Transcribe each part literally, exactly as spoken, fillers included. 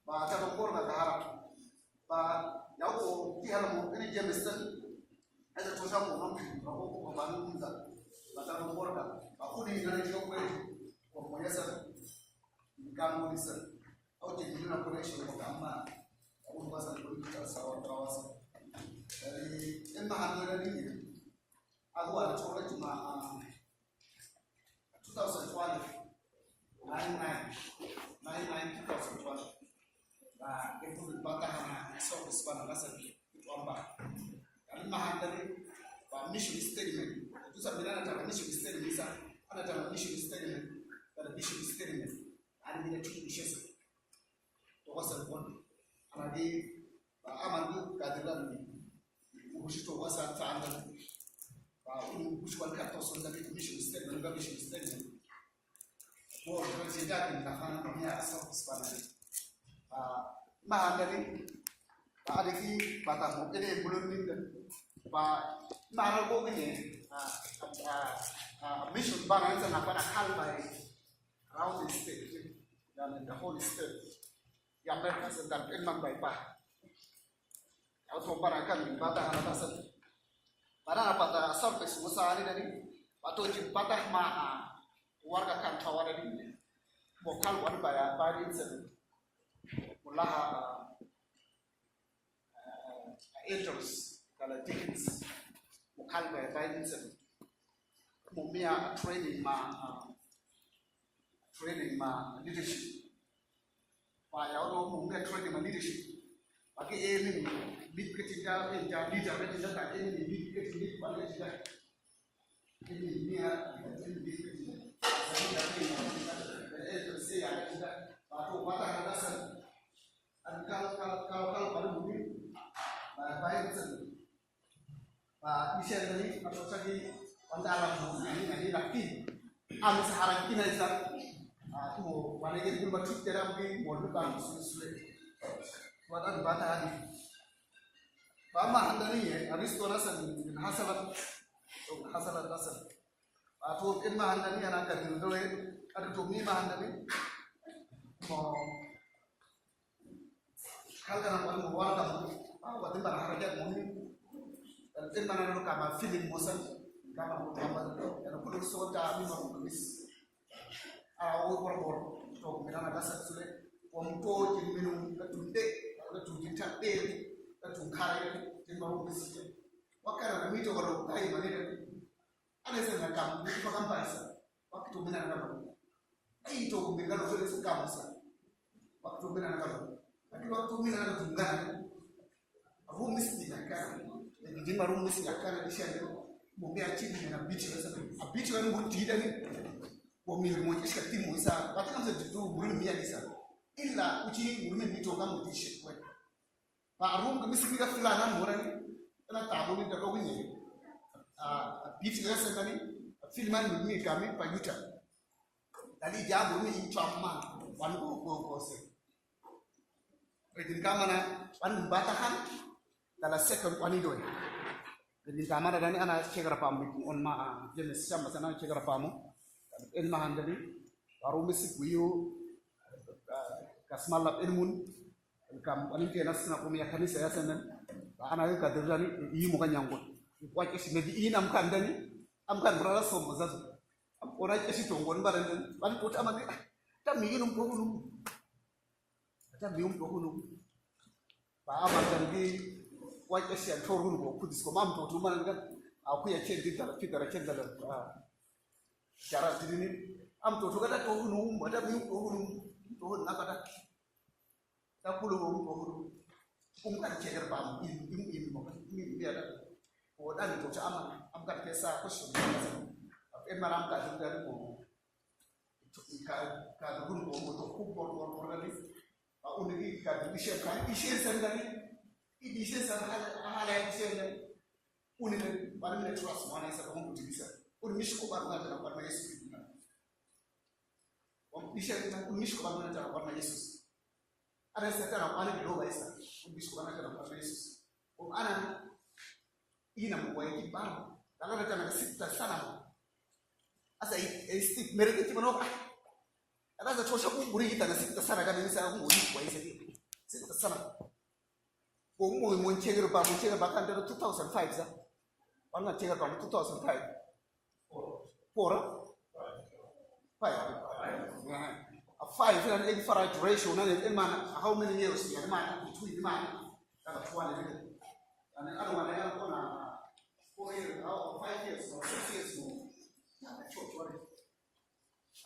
Ba ta ba kor na dahara. Ba ya ko ki hala mo ene James tan. Ene to sa ko no ki ro ko ko ba nu da. Ba ta ko kor da. Ba ko ni na ni ko ko ko mo ya sa. Ni ka mo ni sa. Au te ni na connection ko ka ma. Au ba sa ko ni ka sa wa ka wa sa. Dari en ma ha ni ni. Agu a tụrụ ejima, um, two thousand twelve, nine nine, nine nine two thousand twelve. Na ebu bata ha na service bana na sabi wamba. Ani mahanda ni ba mission statement. Tu sa mina na tara mission statement sa. Ana tara mission statement. Tara mission statement. Ani mina tu mission sa. Tọgọ sa bọni. Ana di ba amandu kadila ni. Ubushi tọgọ sa ta anda. Ba ubushi wan ka tọsọ na mission statement, na mission statement. Bo na si da ni na fana ni a so spana. Ba mahanda ni. Ba adeki bata mo ene bulon ni. Ba mahanda ko ni. A, a, a, a mission bana na fana kalbai. Around the state, yani the whole state. Ya America se dan en man bai pa. Ya to bara kan bata hana basa. Bara na bata service musa ni dani. Bato ji bata ma a warga kan tawara ni. Mo kal wan baya bari insen. Mo laha, ah, elders, kala deacons, mo kal ba Bible study. Mo miya training ma, ah, training ma leadership. Ba ya ono mo miya training ma leadership. Ba ke e ni lead ke tinga, e ja leader ke tinga, ka e ni lead ke tinga, ba ke tinga. E ni miya, e ni lead ke tinga. Ba ke tinga. Ba to bata ka da sa. Ati kal, kal, kal, kal, kal, buni, ba, ba, iti sani. Ba, isi sani, atau sani, wanda alam, ini, ini, laki. Ami sahara kina isa. Ah, tu, wane gini, gini, batu, tera, mungkin, mau lupa, sulit, sulit. Wanda, bata, adi. Ba, ma, anda ni, ya, Aristo, na, sani, hasalat. Hasalat, na, sani. Ba, tu, in, ma, anda ni, ana, ka, diri, dole, ada, tu, mi, ma, anda ni. Mau, Kal kana wal mo wal kama. Ah, wati bara harakat mo ni. Dan tin mana no kama feeling mo san. Kama mo kama. Yana kudu so ta mi mo mis. Ah, o bor bor. To mi na na sa sule. Wa mo to tin minu na tunde. Na tun tin ta de. Na tun kare. Tin mo mis. Wa kara mi to ko dai mani. Ane se na kam, ni ko kam ba sa. Wakati mina na kam. Ai to mina na so se kam sa. Wakati mina na kam. Lakini wakati mina na kam gana. Abu misti na kana. Ni ma ru misti na kana di shan. Mo mi achi ni na bichi sa. A bichi na mo ti da ni. Mo mi mo ti sa ti mo sa. Wakati kam sa tu mo mi ya ni sa. Ila uchi mo mi to kam ti shi kwa. Ba arum ke misi ka filan na mura ni. Ena tabo ni da ko ni. Ah, a bit lesson ni. Film ni mi ka mi pa yuta. Dali jabu ni in chama. Wan go go go se. Edin kamana wan bata han. Dala second wan ido. Edin kamana dani ana chekara pam on ma, ah, James Samba sana chekara pamo. En ma handali. Baru misi kuyo, ah, ka simal lap ilmun, kam ani ke na sina kumi ya kanisa ya senen. Ba ana ka dirani, i mo ka nyango. Wa ke si me di inam kan dani, am kan brother so mo zazu. Am ora ke si tongo ni baran dan, ban ko ta mani, ah, ta mi inum ko num. Ata mi um tohunum. Ba aman gan gi wa ke sian tohunum ko kudis ko mam totu man gan. Aku ya chen di dala, pi dala chen dala. Ah. Jara didini. Am totu kata tohunum, ata mi um tohunum. Tohun na kata. Ta kulu um tohunum. Um kan chegar bam, im, im, im mo. Im, im ya da. Ko dan to cha aman. Am kan kesa ko shum. Am maram ka dum dari mo. Ka, ka dugul ko mo to ku bor, bor, bor, gali. Ba uni ki ka du ishe ka, ishe san gali. I di ishe san hala, hala ishe gali. Uni ne, ba ne trust mo ana isa ko mo ti bisa. Uni misko ba na ta ba na Yesu. Uni misko ba na ta ba na Yesu. Ada Satan, ana bilo ba isa. Uni misko ba na ta ba na Yesu. O ana, ina mo wa ki ba. Dala na ta na sita sana. Asa i, i stik mere ke ti mano. Ada sa chosha ku buri kita na sita sana ka ni sa ku buri kwa isa ki. Sita sana. Ko mo mo chegre ba, mo chegre ba kan da two thousand five sa. Wana chegre ba two thousand five. Four, ah? Five. A five, and eight for duration, and it man, how many years, yeah, man, between man, and a one, and the other one, I have on a four years, or five years, or six years more. Yeah, that's what, what.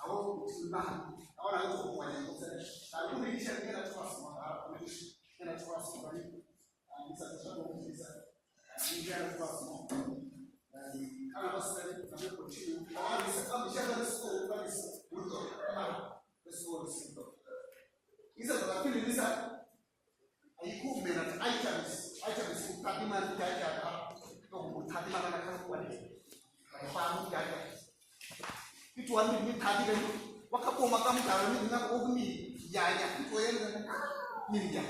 Awo, man, awo na yo ko wani ko se. Na ko ni se ni na trust mo, na ko ni se na trust mo ni. Ah, ni sa ko ni sa. Ni na trust mo. Ni ana ba se ni na ko chi. Ah, ni sa ko ni se na ko ni sa. Ni sa ko ni sa. Ayi ku mena items, items ku tadiman jaja, to ku tadiman na ka kwani. Ka pa mu jaja. Itu wan mi tadi dan. Waka po maka mu tadi mi na ko mi ya ya. Itu ya na mi ya.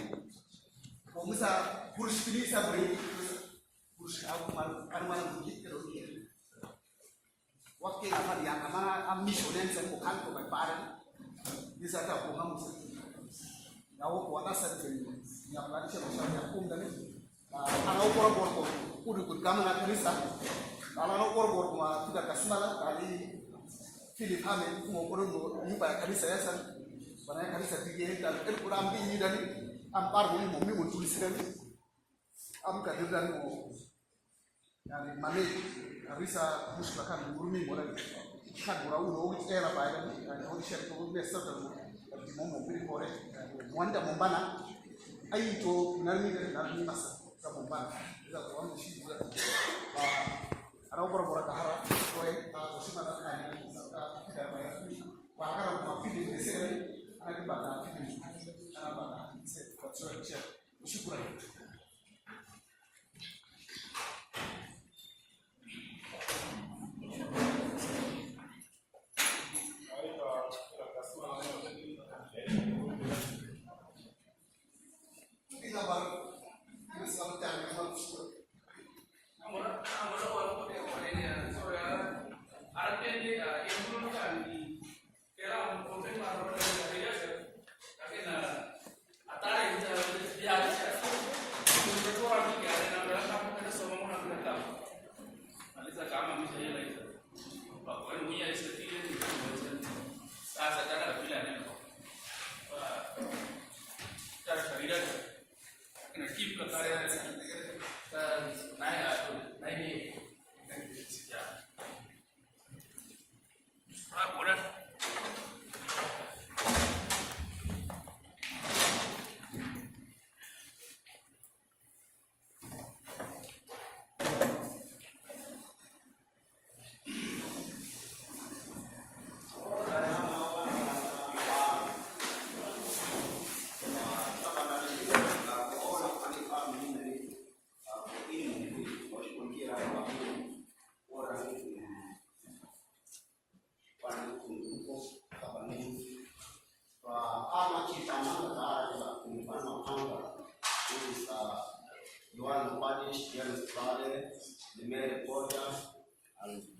Ko misa kurus pili sa beri. Kurus aku mal, anu mal mu jit ke lo ni. Waktu na fadi ya kamana a missionen sen ko kanto bai pare. Bisa ta ko hamu sen. Ya wo ko wata sen sen. Ya pala di sen ko sa ya kum dani. Ana wo kora bor ko. Kudu kud kamana kanisa. Ana wo kora bor ko ma kuda kasmala kali. Philip Hammond ko mo ko mo ni bai kanisa ya sen. Bana kanisa dige ta el ko am bi ni dani. Am par mo ni mo mi mo tulis dani. Am ka dir dani mo. Yani, mane, arisa mushkila kan gurumi mo la. Kan gura uno, o era ba, yani, o di sher ko be sa da mo. Di mo mo biri kore. Mo anda mo bana. Ayi to, na mi da, na mi masa. Ka mo bana. Da ko am shi gura. Ba, ara bora bora ka hara. Ko e, ta ko shi ma da ka ni. Ka, ka, ka, ka. Ba ka ra ma fi de se. Ana ki ba na fi de. Ana ba na se. Ko so che. Shukran.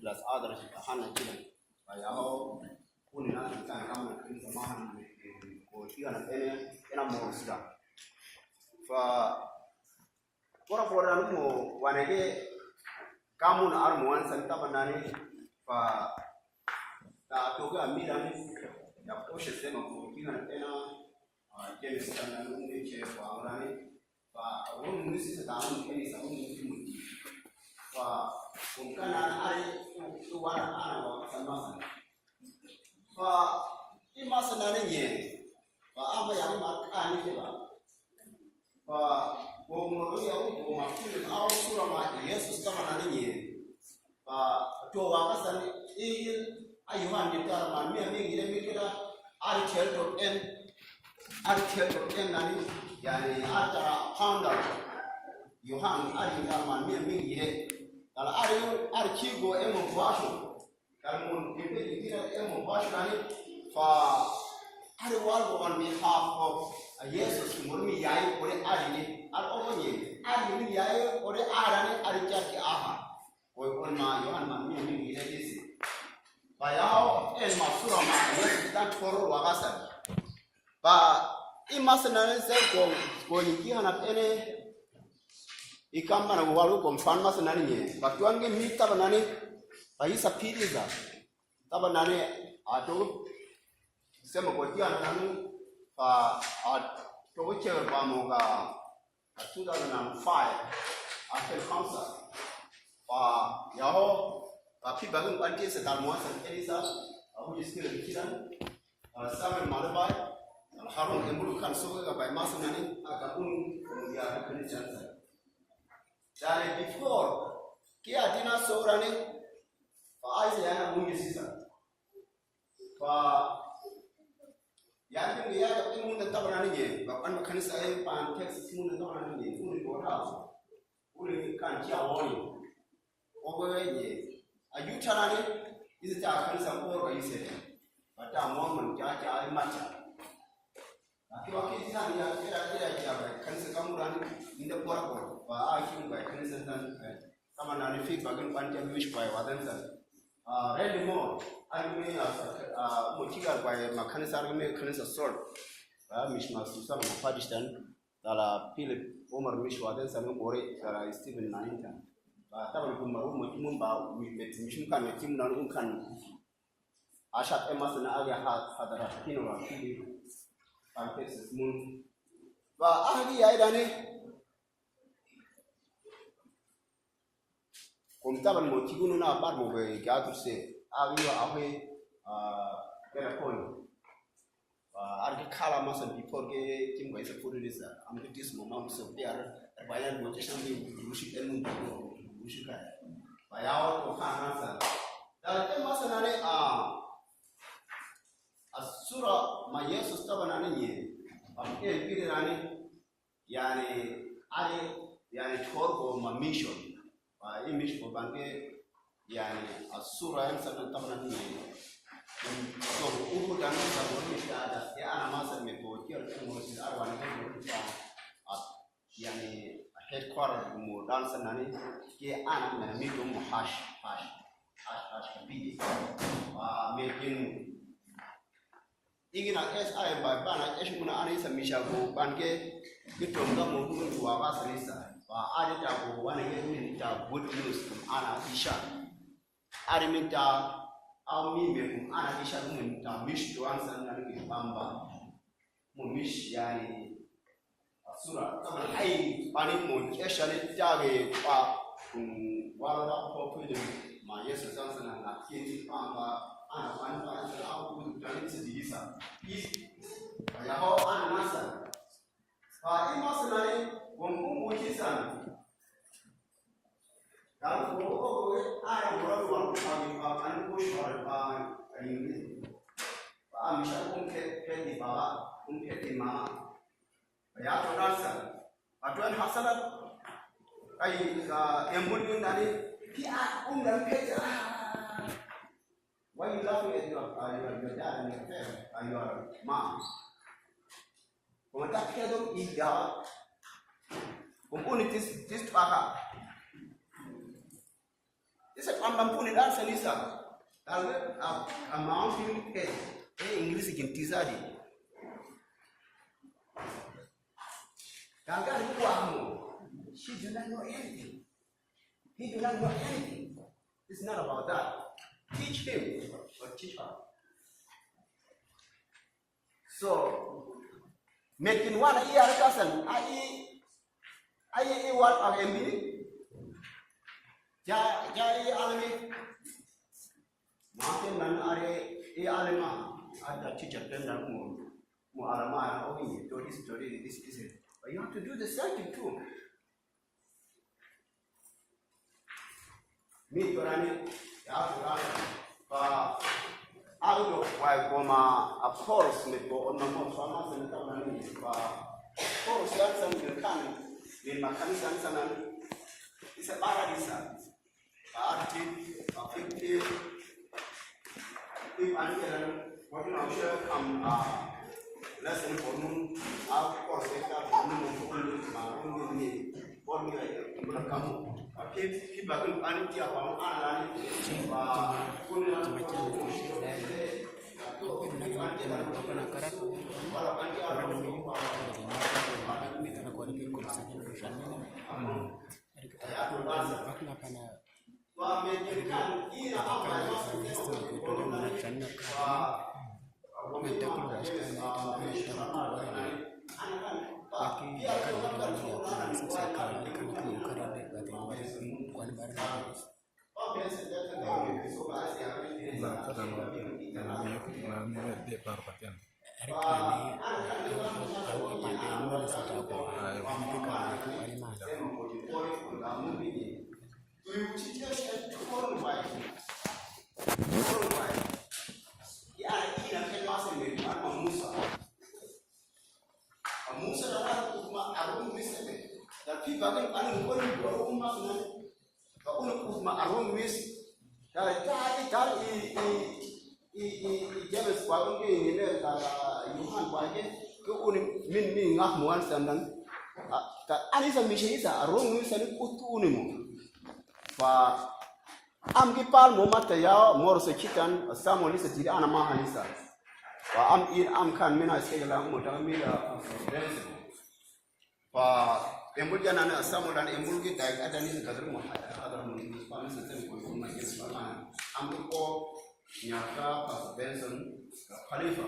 Plus others, hana kila. Ba yaho, kuni na Ram na kiri sa mahan ko tiga na ene ena mo sida. Fa kora kora nu mo wane ke kamun ar mo wan san taba nani. Fa ta to ga mi nani. Ya ko she se ma ko tiga na ena. Ah, James sa nani ne che ko nani. Fa, wun munisita da wun kani sa wun munisita. Fa, wun kana are, wara ana wa ka masa. Fa, i masa na ne nye. Fa, ama ya ma ka ni ke ba. Fa, ko mo ya ko ma kule au sura ma Yesus ka ma na ne nye. Fa, to wa ka sa ni, i, a Yohan ni ta ma mi, mi, mi, mi, mi, mi, Ar tiel to en, ar tiel to en nani, yani, ar tara founder. Yohan, ar yinga man mi, mi yire. Kala ar, ar kigo emo basho. Kala mun, kete yingira emo basho nani. Fa, ar walgo on behalf of, uh, Jesus, mur mi yai, ore ar ni, ar omo ni, ar ni yai, ore ar ni, ar kiaki aha. Ko, ko ma Yohan ma mi, mi, mi, mi, mi. Ba ya ho, en ma sura ma, Yesu dan toro wa gasa. Ba, i masa nani se ko, ko ni ki hana ene. I kam mana walu ko fan masa nani nye. Ba tuan ge mi taba nani. Ba isa pidi za. Taba nani, a to. Se mo ko ki hana nani. Ba, a to ko che ba mo ga. A two thousand and five, a kel council. Fa ya ho, fa pi bagin kwanti se tal mo san Elisa, a hu iskil kiran, a Samuel Malabai, a Harun embulu kan so ga bai masa nani, a ka un, un ya ka ni san san. Dale before, ki a dina so rani, fa Isaiah na un sisa. Fa, ya, ya, ya, ya, munda taba nani nye, ba, an kanisa e pan Texas munda taba nani nye, uri ko ha, uri kan kia woni, ogo nye, a yuta nani, isi ta kanisa ko ka ise, ba ta mo man kia, kia, e macha. Aki waki tina ni ya, kira, kira, kira, ba, kanisa kamurani, inda kora kora, ba, a, ki ba, kanisa tan, eh, kama nani feedback in pantia wish by wadan tan. Ah, really more, ani me, ah, ah, mo kiga by ma kanisa, ani me kanisa sort. Ba, mish ma susa ma Pakistan, dala Philip, Omar mish wadan san mo bore, dala Stephen na intan. Ba, taban kuma ru mo kimun ba, we met mish kan, kimun anu kan. Ashak emas na agi ha-, hadara kino wa kidi. Context is mun. Ba agi ya idani. Kum taban mo tigunu na bar mo be gatur se. Agi yo ahe, ah, kera koni. Ba arge kala masan before ge tim ga isa photo disa. Am ge dis mo mam so biar. Bayan mo chesan di rushi el mun rushi ka. Ba ya o to kan masan. Dala te masa nani, ah, a sura ma Yesus taba nani nye, ba mu en pire nani, yani, ari, yani, chorgo ma mission. Ba i mission ko bange, yani, a sura en sa taba nani nye. So, uhu dan sa mo ni ta da, ya ana masa me ko, kiyo mo si arwa ni mo ta. Yani, headquarter mo dan sa nani, ke ana me mi to mo hash, hash, hash, hash, kapidi. Ba, me kin. Igi na es a ba, ba na es mo na ana isa misha go, ban ke, ke to nga mo hu wa ba sa isa. Ba, a de ta go, wa ne ke mi ta good news, ana isha. A de mi ta, a mi me, ana isha, mo ta mish to an sa nani ke bamba. Mo mish, yani, a sura, taban ai, bani mo, eshani tage pa, um, wala da ko pwede, ma Yesu san san na kiti pa, pa, ana, bani, bani, sa, a, ku, bani, sa, di, sa. I, ya ho, ana, masa. Pa, i, masa, na, i, gom, gom, mo, ki, san. Dala ko, ko, ko, e, a, ya, mo, ro, wa, pa, pa, pa, ani, ko, shwa, pa, ani, ni. Pa, mi, sha, ko, ke, ke, ni, pa, ko, ke, ni, ma. Ya to dansa. Atu en hasana. Ai, ka embun yun dani. Ki a, um, dan pete. Ah. Why you laughing at your, uh, your, your dad and your parents and your mom? Kuma ta keda ida. Kum uni tis, tis paka. Isa kwamba mpuni dan sanisa. Talbe a, a maun pili ke. E English gin tizadi. Gangan ni wa mo. She do not know anything. He do not know anything. It's not about that. Teach him or teach her. So, mekin wan a i arkasan, a i, a i, i wan a embi. Ja, ja i almi. Makin nan are i alma. Ada teacher pen nan mo, mo alma, oh, you do this, do this, this, this. But you have to do the same thing too. Mi torani, ya torani. Ba, agudo wa goma a Paulus me bo ono mo so ma se ka mani ba. Paulus ya san kan, ni makani san san. Isa paradisa. Ba ati, ba fifty. If I tell what you know, share come, uh, lesson for noon. I'll course it up for noon, for noon, for noon, for noon, for noon, for noon, for noon. James wa unge ini ne, ah, Yohan wa ge, ke uni min mi ngak mo an sandan. Ah, ta ani sa mi shi isa, a wrong mi sa ni kutu uni mo. Fa am gi pal mo mata ya, moro sa chitan, Samuel isa tiri ana ma han isa. Fa am in, am kan mina skegla mo ta mi la, ah, Fa embul ja nani a Samuel dan embul gi dag adan is gadar mo hadar mo ni pa mi sa tem ko ma je pa ma am ko nyaka pa Benson ka Khalifa.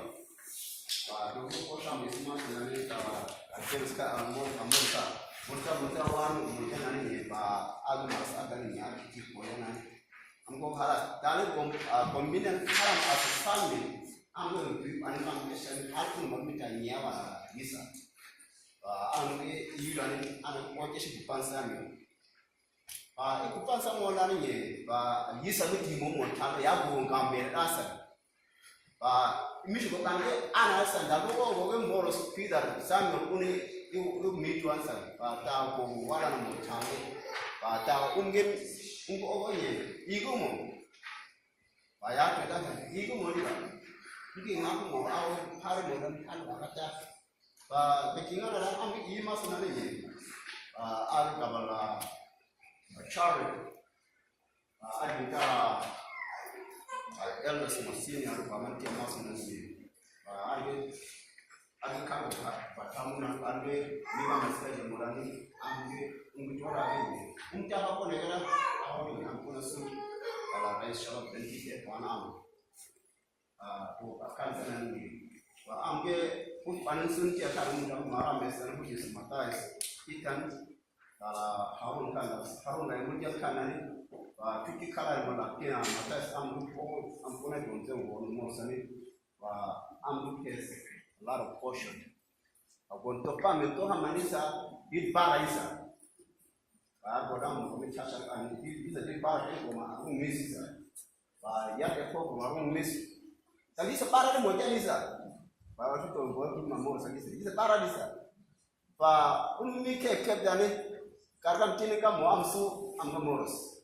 Fa do ko tam is ma nani ta ka James ka amol amol ka mo ta mo ta wan mo ja nani ni pa agmas adan ni akiti ko ya nani. Am ko hala dali kom, ah, kombinen haram as a family. Am ko tu ani kam kesan hal kun mo mi ta nyawa gisa. Ba, ano ke, yu lani, ano ko ke shi kupan Samuel. Ba, i kupan Samuel lani nye, ba, yisa mi ti mo mo ta, ya go nga mere dasa. Ba, mi shi ko tan ke, ana sa da go go go moro Peter, Samuel kuni, i, i mi tuan sa. Ba, ta go wala na mo ta ke. Ba, ta um ge, um ko go nye, i go mo. Ba, ya ke ta ke, i go mo ni ba. Ngi nga ko mo, a o, hari mo dan, ano ka ta. Ba, bekinga na am i mas na ni. Ba, al kabala, ba, Charlie. Ba, al bita, ba, elders mo senior, ba, man ke mas na ni. Ba, al, al ka, ba, ba, tamu na, al be, ni ma mas ka je mo na ni, am be, um, tora ni. Um, ta ba ko ne gara, a ko ni, am ko na su. Ala, ba, inshallah, ben ki te, ba, na, am. Ah, to, akan sanan ni. Wa am ge, kut panin sun ti akan mun dam mara me sanan kut Yesu Matthias. Itan, ah, Harun kan, Harun na mun jal kan nani. Wa kiki kala mo la kina Matthias am ko, am ko na jon te wo mo sani. Wa am kes a lot of caution. Agon to pa me to ha manisa, bit bara isa. Ba, go dam mo mi chacha kan, bit, bit, bit bara ke ko ma, ko misi sa. Ba, ya ke ko ma ro mis. Tali sa para de mo jani sa. Ba, wa tu to mo tu ma mo sa ni sa. Ni sa para di sa. Ba, un mi ke ke jani. Kargam tini ka mo am su, am ka moros.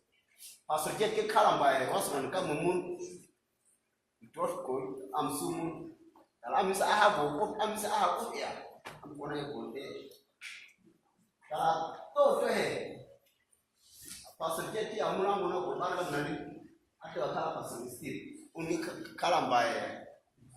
Pastor Jet ke kalamba e, was man ka mo mun. Dot ko, am su mun. Tala am sa aha go, ko am sa aha ko ya. Am ko na ko de. Tala to to he. Pastor Jet ya mula mula ko bala nani. Ate wa kala Pastor Steve. Ungi ka-, kalamba ya.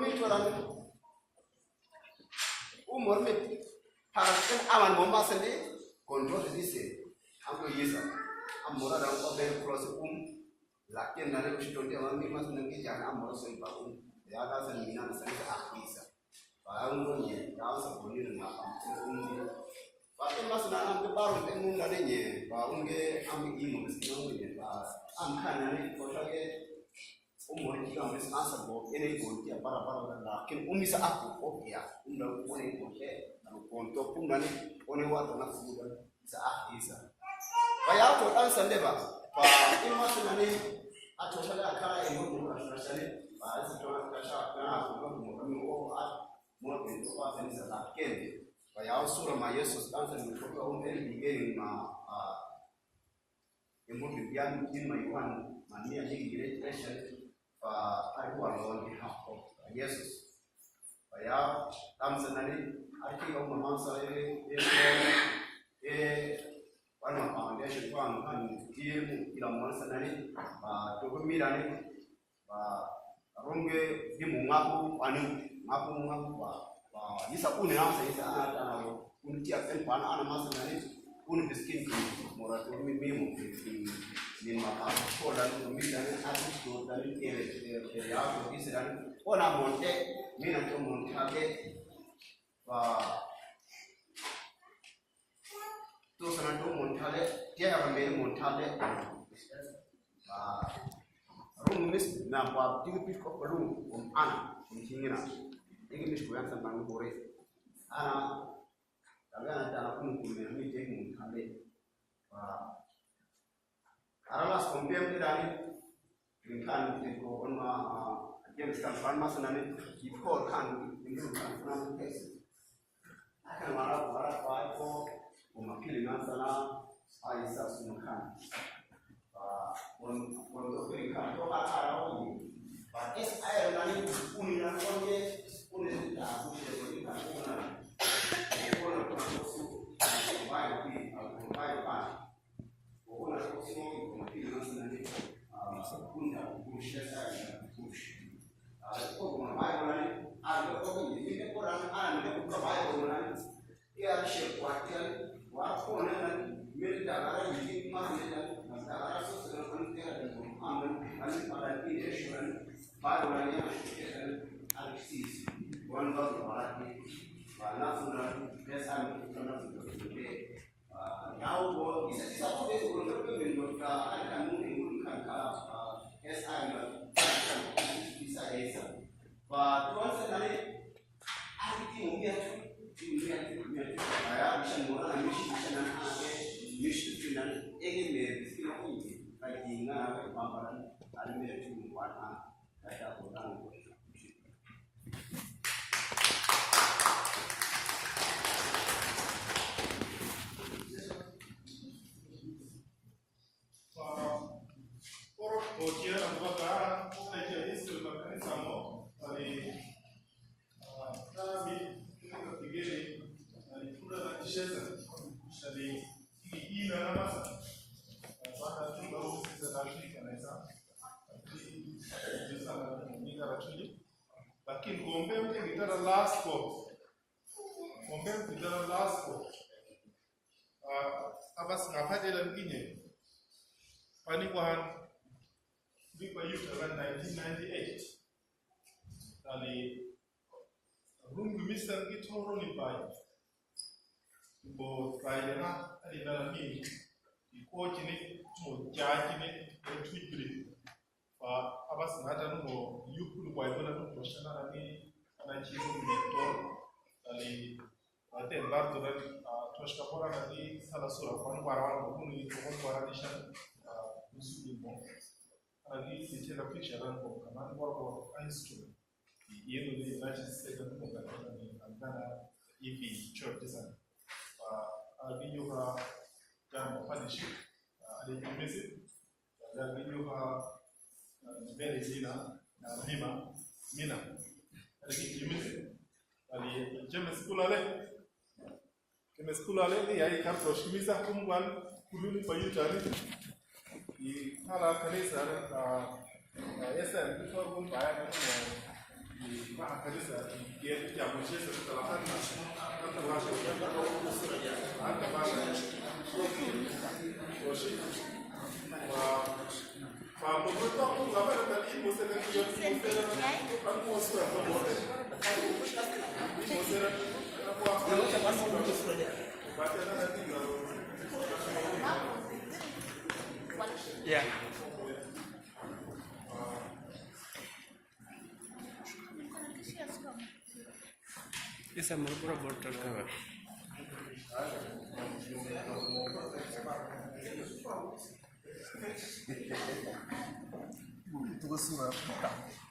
mi tụra ni. Umor mi para kene aman mo masani control dise. Ambo yesa. Amora da ko ben cross um. Lakin na re ko shi tonde aman mi masani ngi jana amora so iba um. Ya da san mina na san sa akisa. Ba ungo nye, ya sa ko ni na am um. Ba ke masana am ke baro ke mun da ne nye. Ba unge am imo ke sino nye. Ba am kana ne ko ta ke. Umor ki kam ris ansa bo, ene ko ki a bara bara da, lakin um isa ako, o ya, um da ko ne ko ke, na ko to pum na ni, o ne wa to na fu da, isa a, isa. Ba ya to dan sande ba, ba ima sande ni, a to sande a kara e mo mo ra sande, ba isa to na ka sha, na ko mo mo mo o a, mo ko to ba sande sa lakin. Ba ya o sura ma Yesus dan sande ko ko um el beginning ma, a, Embụn bibian in ma Yohan, ma mia ni gire tresel, pa aduwa lon di hako, pa Yesus. Pa ya, tam sanani, arki yo ma mansa e, e, e, wan ma foundation, wan, wan, tiemu, ila mansa nani, pa, to ko mirani, Ba, rum ge di mo ngaku ani, ngaku ngaku ba, ba, yisa une na sa yisa ana, ana ro. Unu tia pen pa ana, ana masa nani, unu biskin ki, mora to mi, mi mo, mi, mi ma pa, ko dan, mi dan, atu to dan, ere, ere, ere, ya, ko isi dan, ko na monte, mi na to monte, ake, ba, To sana to montale, tia ya ba meri montale. Ah, rum mis na pa tigi pis ko rum um ana, um tingina. Tigi mis ko yang sana bore. Ana, tabi ana tana kum kum mi tigi montale. Ah, Aramas kompem te dani, rin kan ko on ma, ah, James kan pan mas nani, ki Paul kan, ni kan pan kes. Akan mara, mara pa ko, ko ma pili nan sana, a isa suma kan. Ah, on, on do pili kan, ko ara ara o. Ba es ay nani, uni na konye, uni na, uni na, uni na, uni na, uni na, Ah, now, uh, isa, isa ko be ko ko be min ko ka, ah, kan mo ni mo kan ka, ah, S I na, isa, isa. Ba, to an sa na ni, ah, ti mo mi atu, ti mo mi atu, mi atu. Aya, mission mo na, mission, mission na, ah, mission, mission na, ege me, mission ko ni, ka dinga, ka pampara, ah, me atu mo wa, ah, ka ta ko na ko. Lakin compare with the last four. Compare with the last four. Ah, abas ngapa de lan kinye. Pani kwa han. Bi kwa youth lan nineteen ninety-eight. Ani rum minister ki toro ni pai. Bo pai na, ani na mi. Iko chini, mo cha chini, e chujri. Fa abas ngata no mo yukulu kwa ibona no mo shana na mi, ana chiru mi to. Ani Ate barturan, ah, toshka bora na di sala sura kwan bara wan ko ni ko bara ni shan, ah, musu di mo. Ana di se chela picture ran ko kaman bora ko a history. Yeno ni United States ko kaman ni angana ivi church san. Ah, ana di yoga jamba padishi. Ah, ana di misi. Ada gi yoha, eh, bere mina, na mina, mina. Ada gi jimisi. Ada gi jemes kulale. Jemes kulale ni ya i kartosh misa kumgwan kuluni pa yutani. I kala kanisa, ah, ah, esen before kum baya na, eh, Yeah. Esa mo pura border cover. Tuko sura.